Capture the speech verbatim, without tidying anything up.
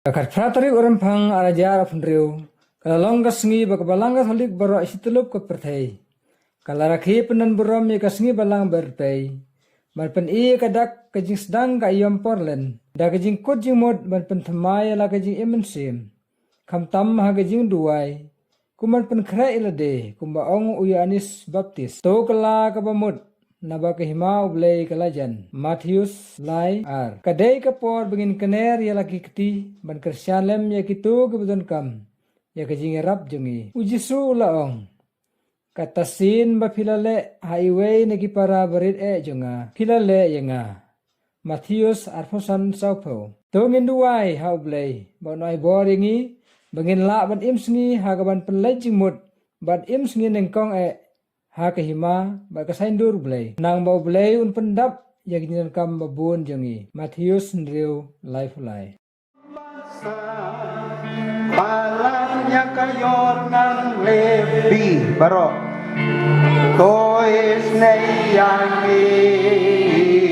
Ka khatphra tarik u Rymphang ar hajar arphew hynriew ka la long ka sngi ba ka Balang Katholik baroh shi tyllup ka pyrthei ka la rakhe pyndonburom ïa ka sngi Balang ba pyrthei ban pyni ïa ka dak ka jingsdang ka aïom Portland da ka jingkut jingmut ban pynthymmai ïa la ka jingim mynsiem, khamtam ha ka jingduwai, kum ban pynkhreh ïa lade, kumba ong u Ïoannis Baptist. To kylla kaba mut, naba ka hima U Blei ka la jan. Mathaios lai ar. Ka dei ka por ba ngin kner ïa la ki kti ban kyrshan lem ïa kito kiba donkam ïa ka jingïarap jong ngi. U Jisu u la ong, kata sien ba phi la leh ha iwei na ki para barit eh jong nga, phi la leh ïa nga. Mathaios arphew san sawphew. To ngin duwai ha U Blei ba un ai bor ïa ngi ba ngin lah ban im sngi ha kaban pynleit jingmut bad im sngi nyngkong eh ha ka hima bad ka saiñdur U Blei, nang ba U Blei un pyndap ïa ka jingdonkam ba bun jong ngi. Mathaios hynriew laiphew lai. Balang ïa ka ïor ngan leh. Phi baroh to isynei ïa ngi.